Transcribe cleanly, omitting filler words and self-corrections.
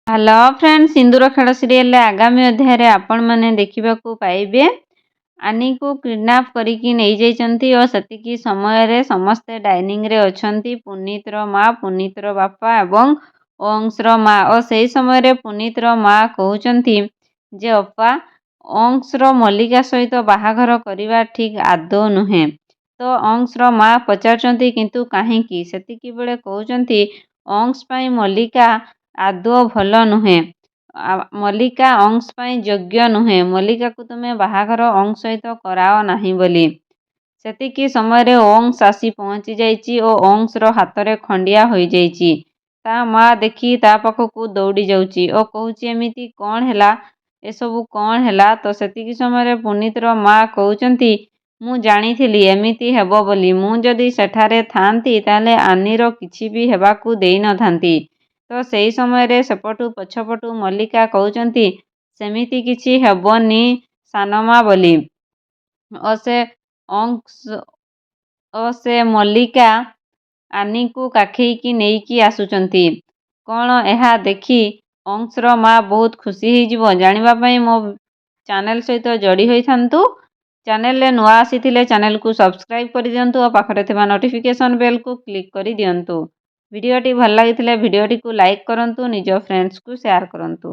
Hello friend, ସିନ୍ଦୁର ଖେଳ ସିରିଏଲରେ ଆଗାମୀ ଅଧ୍ୟାୟରେ ଆପଣମାନେ ଦେଖିବାକୁ ପାଇବେ, ଆନିକୁ କିଡ଼ନାପ୍ କରିକି ନେଇଯାଇଛନ୍ତି ଓ ସେତିକି ସମୟରେ ସମସ୍ତେ ଡାଇନିଂରେ ଅଛନ୍ତି, ପୁନୀତର ମା, ପୁନୀତର ବାପା ଏବଂ ଅଂଶର ମା। ଓ ସେହି ସମୟରେ ପୁନୀତର ମା କହୁଛନ୍ତି ଯେ ଅପା, ଅଂଶର ମଲ୍ଲିକା ସହିତ ବାହାଘର କରିବା ଠିକ୍ ଆଦୌ ନୁହେଁ। ତ ଅଂଶର ମା ପଚାରୁଛନ୍ତି, କିନ୍ତୁ କାହିଁକି? ସେତିକି ବେଳେ କହୁଛନ୍ତି, ଅଂଶ ପାଇଁ ମଲ୍ଲିକା ଆଦୌ ଭଲ ନୁହେଁ, ମଲ୍ଲିକା ଅଂଶ ପାଇଁ ଯୋଗ୍ୟ ନୁହେଁ, ମଲ୍ଲିକାକୁ ତୁମେ ବାହାଘର ଅଂଶ ସହିତ କରାଅ ନାହିଁ ବୋଲି। ସେତିକି ସମୟରେ ଅଂଶ ଆସି ପହଞ୍ଚି ଯାଇଛି ଓ ଅଂଶର ହାତରେ ଖଣ୍ଡିଆ ହୋଇଯାଇଛି। ତା ମା ଦେଖି ତା ପାଖକୁ ଦୌଡ଼ି ଯାଉଛି ଓ କହୁଛି, ଏମିତି କ'ଣ ହେଲା, ଏସବୁ କ'ଣ ହେଲା? ତ ସେତିକି ସମୟରେ ପୁନୀତର ମା କହୁଛନ୍ତି, ମୁଁ ଜାଣିଥିଲି ଏମିତି ହେବ ବୋଲି। ମୁଁ ଯଦି ସେଠାରେ ଥାଆନ୍ତି, ତାହେଲେ ଆନିର କିଛି ବି ହେବାକୁ ଦେଇନଥାନ୍ତି। ତ ସେହି ସମୟରେ ସେପଟୁ ପଛପଟୁ ମଲ୍ଲିକା କହୁଛନ୍ତି, ସେମିତି କିଛି ହେବନି ସାନମା ବୋଲି। ଓ ସେ ଅଂଶ ଓ ସେ ମଲ୍ଲିକା ଆନିକୁ କାଖେଇକି ନେଇକି ଆସୁଛନ୍ତି। କ'ଣ ଏହା ଦେଖି ଅଂଶର ମା ବହୁତ ଖୁସି ହେଇଯିବ? ଜାଣିବା ପାଇଁ ମୋ ଚ୍ୟାନେଲ ସହିତ ଯୋଡ଼ି ହୋଇଥାନ୍ତୁ। ଚ୍ୟାନେଲରେ ନୂଆ ଆସିଥିଲେ ଚ୍ୟାନେଲକୁ ସବସ୍କ୍ରାଇବ୍ କରିଦିଅନ୍ତୁ ଓ ପାଖରେ ଥିବା ନୋଟିଫିକେସନ୍ ବେଲ୍କୁ କ୍ଲିକ୍ କରିଦିଅନ୍ତୁ। ଭିଡ଼ିଓଟି ଭଲ ଲାଗିଥିଲେ ଭିଡ଼ିଓଟିକୁ ଲାଇକ୍ କରନ୍ତୁ, ନିଜ ଫ୍ରେଣ୍ଡସ୍କୁ ସେୟାର କରନ୍ତୁ।